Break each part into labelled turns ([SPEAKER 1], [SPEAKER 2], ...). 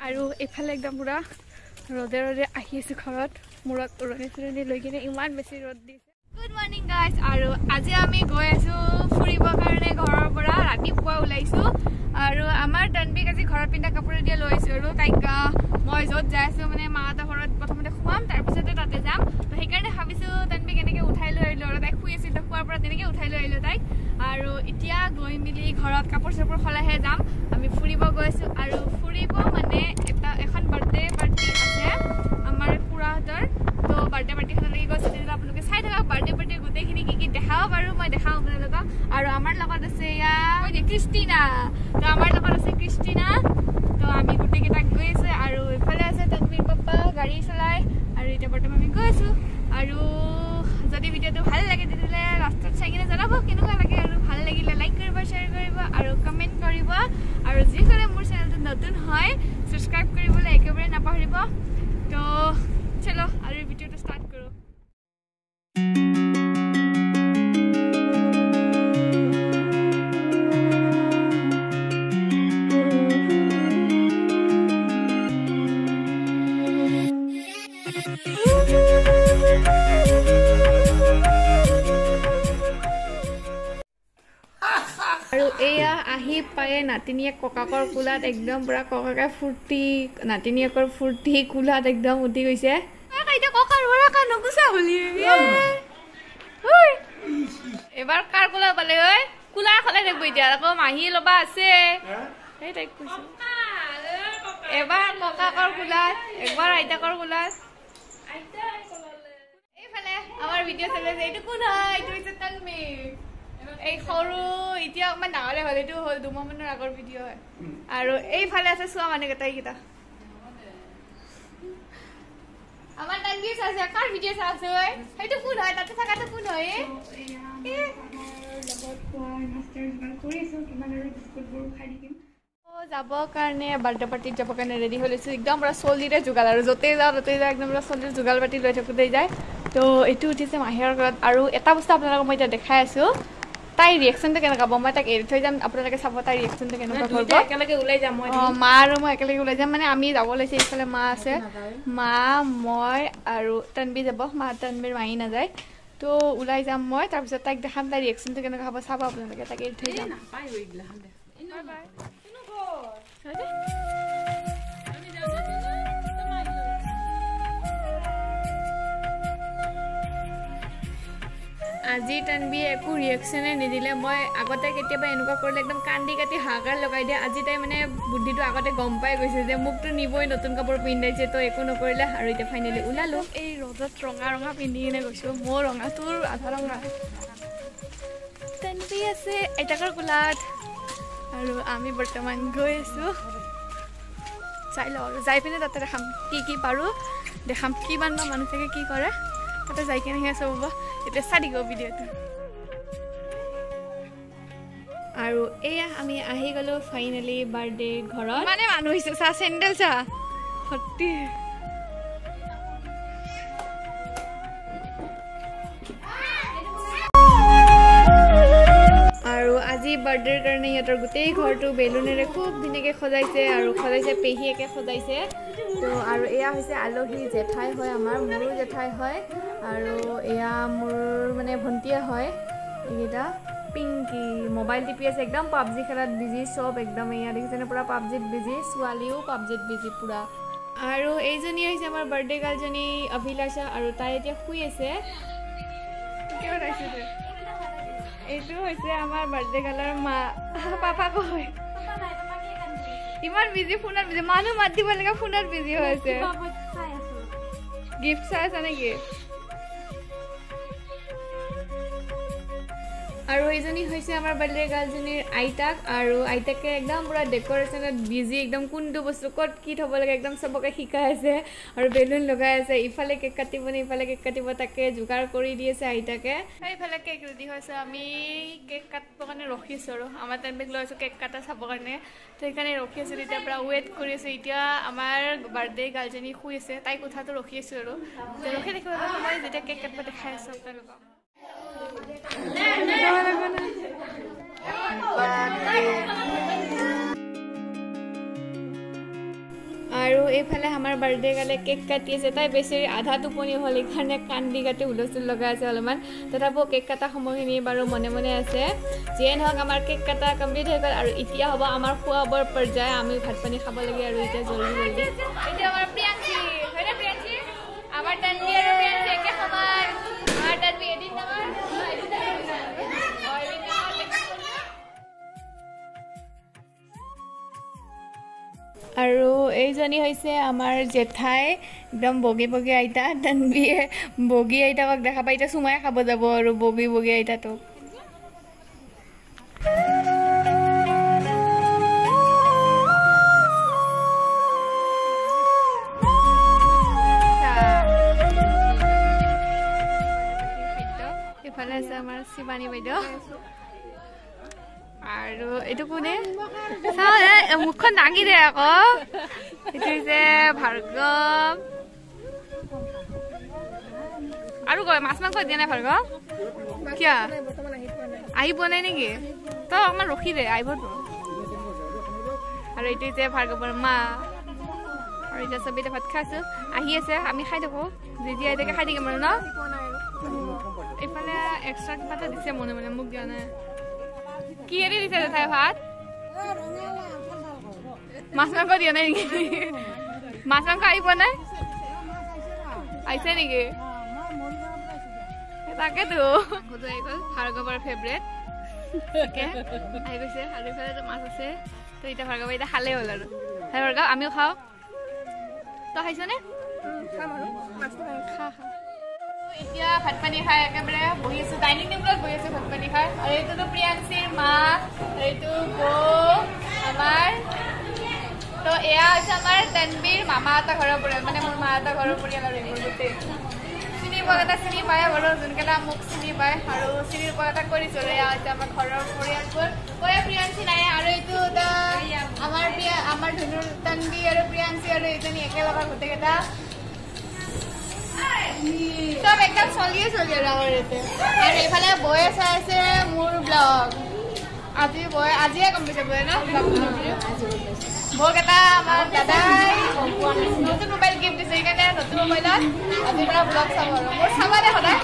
[SPEAKER 1] আৰু এইফালে একদম পুৰা ৰ'দে ৰ'দে আহি আছোঁ ঘৰত, মূৰত উৰণি চুৰণি লৈ কিনে ইমান বেছি ৰ'দ দিছে। গুড মৰ্ণিং গাইজ, আৰু আজি আমি গৈ আছোঁ ফুৰিবৰ কাৰণে। ঘৰৰ পৰা ৰাতিপুৱা ওলাইছোঁ আৰু আমাৰ তনবিক আজি ঘৰত পিন্ধা কাপোৰ এতিয়া লৈ আহিছোঁ। আৰু তাইক মই য'ত যাই আছোঁ মানে মাহঁতৰ ঘৰত প্ৰথমতে সোমাম, তাৰপিছতে তাতে যাম। তো সেইকাৰণে ভাবিছোঁ তনবিক এনেকৈ উঠাই লৈ আহিলোঁ। আৰু তাইক শুই আছিল, তো শোৱাৰ পৰা তেনেকৈ উঠাই লৈ আহিলোঁ তাইক। আৰু এতিয়া গৈ মেলি ঘৰত কাপোৰ চাপোৰ সলাইহে যাম। আমি ফুৰিব গৈ আছোঁ আৰু ফুৰিব মানে এখন বাৰ্থডে পাৰ্টি আছে আমাৰ খুৰাহঁতৰ, তো বাৰ্থডে পাৰ্টিখনলৈকে গৈছোঁ। তেতিয়াহ'লে আপোনালোকে চাই থাকক বাৰ্থডে পাৰ্টিৰ গোটেইখিনি কি কি দেখাব পাৰোঁ মই দেখাওঁ আপোনালোকক। আৰু আমাৰ লগত আছে এয়া ক্ৰিষ্টিনা, তো আমাৰ লগত আছে ক্ৰিষ্টিনা। তো আমি গোটেইকেইটাক গৈ আছোঁ। আৰু ইফালে আছে তনবীৰ পাপা গাড়ী চলাই। আৰু এতিয়া বৰ্তমান আমি গৈ আছোঁ। আৰু যদি ভিডিঅ'টো ভাল লাগে তেতিয়াহ'লে লাষ্টত চাই কিনে জনাব কেনেকুৱা লাগে। আৰু ভাল লাগিলে লাইক কৰিব, শ্বেয়াৰ কৰিব আৰু কমেণ্ট কৰিব। আৰু যিসকলে মোৰ চেনেলটো নতুন হয় ছাবস্ক্ৰাইব কৰিবলৈ একেবাৰে নাপাহৰিব। তো চলো আৰু ভিডিঅ'টো ষ্টাৰ্ট কৰোঁ। আৰু এয়া আহি পায়ে নাতিনীয়েক ককাকৰ কোলাত একদম পুৰা ককাকে ফূৰ্তি, নাতিনীয়েকৰ ফূৰ্তি কোলাত একদম উঠি গৈছে। এবাৰ কাৰ কোলা পালে ঐ? কোলা সলাই থাকিব এতিয়া, আকৌ মাহী ল'বা আছে। সেই তাইক কৈছো, এবাৰ ককাকৰ কোলাত, একবাৰ আইতাকৰ কোলাত। এইফালে আমাৰ ভিডিঅ' চলি আছে। এইটো কোন হয়? এইটো হৈছে তন্মী, এই সৰু, এতিয়া অকণমান ডাঙৰে হ'ল। এইটো হ'ল 2 মাহমানৰ আগৰ ভিডিঅ' হয়। আৰু এইফালে আছে চোৱা মানুহকেইটা, এইকেইটা আমাৰ তন্মী চাইছে। কাৰ ভিডিঅ' চাই আছে ঐ? সেইটো কোন হয়? তাতে থকাটো কোন হয়? যাবৰ কাৰণে বাৰ্থডে পাৰ্টিত যাবৰ কাৰণে ৰেডি হৈ লৈছোঁ। একদম পুৰা চলিৰে যোগাল, আৰু য'তেই যাওঁ ত'তেই যাওঁ একদম পুৰা চলিৰ যোগাল পাতি লৈ থাকোঁতেই যায়। তো এইটো উঠিছে মাহীৰ ঘৰত। আৰু এটা বস্তু আপোনালোকক মই এতিয়া দেখাই আছোঁ, তাইৰ ৰিয়েকশ্যনটো কেনেকুৱা হ'ব। মই তাইক এৰি থৈ যাম, আপোনালোকে চাব তাইৰ ৰিয়েকশ্যনটো কেনেকুৱা কৰিব।
[SPEAKER 2] একেলগে ওলাই যাম মই,
[SPEAKER 1] অঁ মা আৰু মই একেলগে ওলাই যাম। মানে আমি যাব লৈছোঁ, এইফালে মা আছে, মা মই আৰু তনবী যাব। মা তনবীৰ মাহী নাযায়, তো ওলাই যাম মই। তাৰপিছত তাইক দেখাম তাইৰ ৰিয়েকশ্যনটো কেনেকুৱা হ'ব, চাব আপোনালোকে। তাইক এৰি থৈ যাম। আজি তনবিয়ে একো ৰিয়েকশ্যনে নিদিলে। মই আগতে কেতিয়াবা এনেকুৱা কৰিলে একদম কান্দি কাটি হাহাকাৰ লগাই দিয়ে। আজি তাই মানে বুদ্ধিটো আগতে গম পাই গৈছে যে মোকতো নিবই, নতুন কাপোৰ পিন্ধাইছে, তো একো নকৰিলে। আৰু এতিয়া ফাইনেলি ওলালোঁ। এই ৰ'দত ৰঙা ৰঙা পিন্ধি কিনে গৈছোঁ। মোৰ ৰঙা, তোৰ আধা ৰঙা। তনবি আছে আইতাকৰ কোলাত আৰু আমি বৰ্তমান গৈ আছোঁ। চাই লওঁ আৰু যাই পিনে তাতে দেখাম কি কি পাৰোঁ, দেখাম কিমান বা মানুহ থাকে কি কৰে, তাতে যাই কিনে সেয়া চব হ'ব। এতিয়া চাই দিব ভিডিঅ'টো। আৰু এয়া আমি আহি গ'লোঁ ফাইনেলি বাৰ্থডে ঘৰত। মানে মানুহ হৈছে, চা চেণ্ডেল চা ভৰ্তি। আৰু আজি বাৰ্থডেৰ কাৰণে সিহঁতৰ গোটেই ঘৰটো বেলুনেৰে খুব ধুনীয়াকৈ সজাইছে। আৰু সজাইছে পেহীয়েকে সজাইছে। তো আৰু এয়া হৈছে আলহী, জেঠাই হয় আমাৰ, মোৰো জেঠাই হয়। আৰু এয়া মোৰ মানে ভণ্টিয়ে হয়। এইকেইটা পিংকি মোবাইল টিপি আছে, একদম পাবজি খেলাত বিজি চব একদম। এয়া দেখিছেনে পূৰা পাবজিত বিজি, ছোৱালীও পাবজিত বিজি পূৰা। আৰু এইজনী হৈছে আমাৰ বাৰ্থডে গাৰ্লজনী অভিলাষা, আৰু তাই এতিয়া শুই আছে। এইটো হৈছে আমাৰ বাৰ্থডে গাৰ্লৰ মা, পাপা কয় ইমান বিজি, ফোনত বিজি, মানুহ মাত দিব লাগে ফোনত বিজি হৈ আছে। গিফ্ট চাই আছা নেকি? আৰু এইজনী হৈছে আমাৰ বাৰ্থডে গাৰ্লজনীৰ আইতাক। আৰু আইতাকে একদম পূৰা ডেক'ৰেশ্যনত বিজি, একদম কোনটো বস্তু ক'ত কি থ'ব লাগে একদম চবকে শিকাই আছে। আৰু বেলুন লগাই আছে, ইফালে কেক কাটিব নে ইফালে কেক কাটিব তাকে যোগাৰ কৰি দি আছে আইতাকে। এইফালে কেক ৰেডি হৈছে, আমি কেক কাটিবৰ কাৰণে ৰখি আছোঁ। আৰু আমাৰ তেনবেগ লৈ আছোঁ কেক কাটা চাবৰ কাৰণে, তো সেইকাৰণে ৰখি আছোঁ তেতিয়াৰ পৰা ৱেইট কৰি আছোঁ। এতিয়া আমাৰ বাৰ্থডে গাৰ্লজনী শুই আছে, তাইক উঠাটো ৰখি আছোঁ। আৰু ৰখি থাকিব সময় যেতিয়া কেক কাটিব দেখাই আছোঁ আপোনালোকক। আৰু এইফালে আমাৰ বাৰ্থডে গালে কেক কাটি আছে। তাই বেচেৰি আধা টোপনি হ'ল, সেইকাৰণে কান্দি কাটি হুলস্থুল লগাই আছে অলপমান। তথাপিও কেক কটা সময়খিনি বাৰু মনে মনে আছে। যিয়ে নহওক আমাৰ কেক কটা কমপ্লিট হৈ গ'ল আৰু এতিয়া হ'ব আমাৰ খোৱা বোৱাৰ পৰ্যায়। আমি ভাত পানী খাব লাগে আৰু এতিয়া জল্দি জল্দি। এতিয়া আমাৰ প্ৰিয়াংশী হয়নে? প্ৰিয়াংশী আমাৰ তানভি আৰু প্ৰিয়াংশী একে সমান। আমাৰ তানভি এদিন ডাঙৰ, এদিন ডাঙৰ। আৰু এইজনী হৈছে আমাৰ জেঠাই, একদম বগী বগী আইতা। তানভিয়ে বগী আইতাকক দেখা পাই এতিয়া চুমাই খাব যাব আৰু বগী বগী আইতাটোক। ইফালে আছে আমাৰ শিৱানী বাইদেউ আৰু এইটো কোনে মুখখন দাঙি দে আকৌ। এইটো হৈছে ভাৰ্গৱ। আৰু কয় মাছ মাংস দিয়া নাই ভাৰ্গৱ, কিয় আহি পোৱা নাই নেকি? তই অকণমান ৰখি দে, আহিবতো। আৰু এইটো হৈছে ভাৰ্গৱৰ মা। আৰু এতিয়া চবেই এতিয়া ভাত খাইছোঁ, আহি আছে, আমি খাই থাকোঁ। যি যি আহি থাকে খাই থাকিম আৰু ন। এইফালে এক্সট্ৰা কিবা এটা দিছে মনে মনে, মোক দিয়া নাই। কি এৰি দিছে জেঠাই ভাত? মাছ মাংস দিয়া নাই নেকি? মাছ মাংস আহি পোৱা নাই? আহিছে নেকি? তাকেতো মাংসটো আহি গ'ল, ভাৰ্গৱৰ ফেভৰেট আহি গৈছে। আৰু এইফালেতো মাছ আছে। তো এতিয়া ভাৰ্গৱ এতিয়া খালেই হ'ল আৰু। ভাৰ্গৱ আমিও খাওঁ, তই খাইছনে? খা খা। এতিয়া ভাত পানী খাই একেবাৰে বহি আছো, ডাইনিং টেবুলত বহি আছো ভাত পানী খাই। আৰু এইটোতো প্ৰিয়াংশীৰ মা, এইটো বৌ আমাৰ। তো এয়া হৈছে আমাৰ তানবীৰ মামাহঁতৰ ঘৰৰ পৰিয়াল, মানে মোৰ মাহঁতৰ ঘৰৰ পৰিয়াল। আৰু এইবোৰ গোটেই চিনি পোৱা কেইটা চিনি পায় বাৰু, যোনকেইটা মোক চিনি পায় আৰু চিনি পোৱা কেইটা কৰিছোঁ। আৰু এয়া হৈছে আমাৰ ঘৰৰ পৰিয়ালবোৰ। কয় প্ৰিয়াংশী নাই। আৰু এইটো আমাৰ প্ৰিয়া, আমাৰ ধুনুৰ তানবী আৰু প্ৰিয়াংশী আৰু এইজনী একেলগৰ গোটেইকেইটা চব একদম চলিয়ে চলি আৰু আমাৰ ইয়াতে। আৰু এইফালে বৌয়ে চাই আছে মোৰ ব্লগ। আজি বৌয়ে আজিয়ে গম পাইছে বৌয়ে ন বৌক এটা আমাৰ দাদাই নতুন মোবাইল গিফ্ট দিছে, সেইকাৰণে নতুন মোবাইলত আজিৰ পৰা ব্লগ চাব আৰু মোৰ চাবা দে সদায়।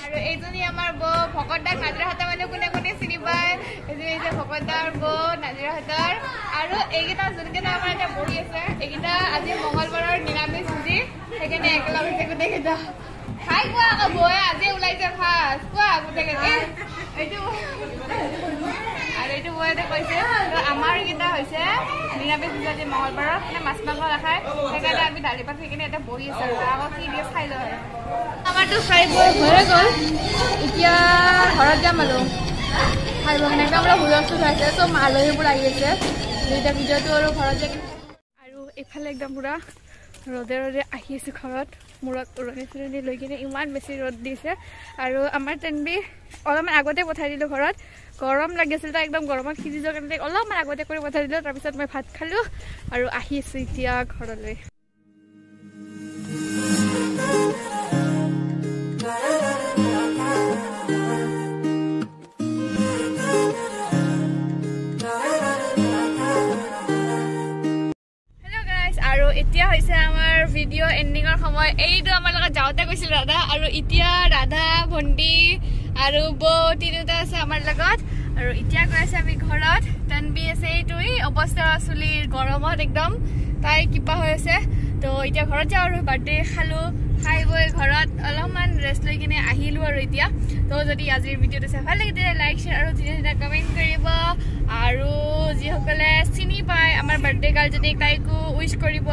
[SPEAKER 1] আৰু এইজনী আমাৰ বৌ ভকত দাক নাজিৰাহঁতৰ, মানে কোনে কোনে চিনি পায়, এইজনী হৈছে ভকত দাৰ বৌ নাজিৰাহঁতৰ। আৰু এইকেইটা যোনকেইটা আমাৰ এতিয়া বহি আছে, এইকেইটা আজি মঙলবাৰৰ নিৰামিষ ভুজি, সেইকাৰণে একেলগ হৈছে গোটেইকেইটা। খাই কোৱা আকৌ বৌয়ে আজি ওলাইছে ফাৰ্ষ্ট, কোৱা গোটেইকেইটা। এইটো আৰু এইটো বৌয়ে কৈছে আমাৰ এইকেইটা হৈছে নিৰামিষ ভুজি আজি মঙলবাৰৰ, মানে মাছ মাংস নাখায়, সেইকাৰণে আমি দালি ভাত সেইকাৰণে এতিয়া বহি আছো আৰু আকৌ কি দিয়ে খাই লওঁ। আৰু আমাৰতো খাই বৈ হৈয়ে গ'ল, এতিয়া ঘৰত যাম আৰু খাই বৈ কিনে একদম অলপ হুলস্থুল হৈ আছে, চব আলহীবোৰ আহি আছে। এতিয়া ভিডিঅ'টো আৰু ঘৰত যাই। আৰু এইফালে একদম পূৰা ৰ'দে ৰ'দে আহি আছোঁ ঘৰত, মূৰত উৰণি চুৰণি লৈ কিনে ইমান বেছি ৰ'দ দিছে। আৰু আমাৰ তেনবি অলপমান আগতে পঠাই দিলোঁ ঘৰত, গৰম লাগিছিল তাই একদম গৰমত সিজি যোৱাৰ কাৰণে অলপমান আগতে কৰি পঠাই দিলোঁ। তাৰপিছত মই ভাত খালোঁ আৰু আহি আছোঁ এতিয়া ঘৰলৈ। আৰু এতিয়া হৈছে আমাৰ ভিডিঅ' এণ্ডিঙৰ সময়। এইটো আমাৰ লগত যাওঁতে গৈছিল ৰাধা, আৰু এতিয়া ৰাধা ভণ্টি আৰু বৌ তিনিওটা আছে আমাৰ লগত। আৰু এতিয়া গৈ আছে আমি ঘৰত। তানবি আছে এইটো অৱস্থা চুলিৰ গৰমত একদম তাই কিবা হৈ আছে। তো এতিয়া ঘৰত যাওঁ আৰু বাৰ্থডে খালোঁ, খাই বৈ ঘৰত অলপমান ৰেষ্ট লৈ কিনে আহিলোঁ আৰু এতিয়া। তো যদি আজিৰ ভিডিঅ'টো চাই ভাল লাগে তেতিয়া লাইক শ্বেয়াৰ আৰু ধুনীয়া ধুনীয়া কমেণ্ট কৰিব। আৰু যিসকলে চিনি পায় আমাৰ বাৰ্থডে গাৰ্লজনীক তাইকো উইচ কৰিব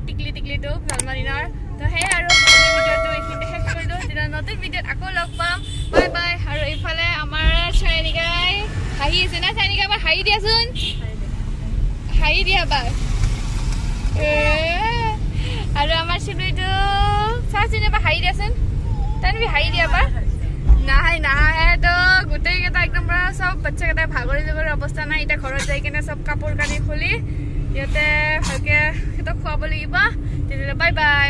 [SPEAKER 1] টিকলি টিকলিটোক জন্মদিনৰ। তো সেয়াই আৰু ভিডিঅ'টো এইখিনিতে শেষ কৰিলোঁ। তেতিয়া নতুন ভিডিঅ'ত আকৌ লগ পাম, বাই বাই। আৰু এইফালে আমাৰ চাইনিকাই হাঁহি আছে না? চাইনিকা এবাৰ হাঁহি দিয়াচোন, হাঁহি দিয়া বাৰ। আৰু আমাৰ চিলুইটো চাচোন এবাৰ হাঁহি দিয়াচোন, তানবি হাঁহি দিয়া এবাৰ। নাহাই নাহাই তো গোটেইকেইটা একদম পুৰা চব বাচ্চাকেইটাই ভাগৰি জগৰি অৱস্থা নাই। এতিয়া ঘৰত যাই কিনে চব কাপোৰ কানি খুলি সিহঁতে ভালকে সিহঁতক খুৱাব লাগিব। তেতিয়াহ'লে বাই বাই।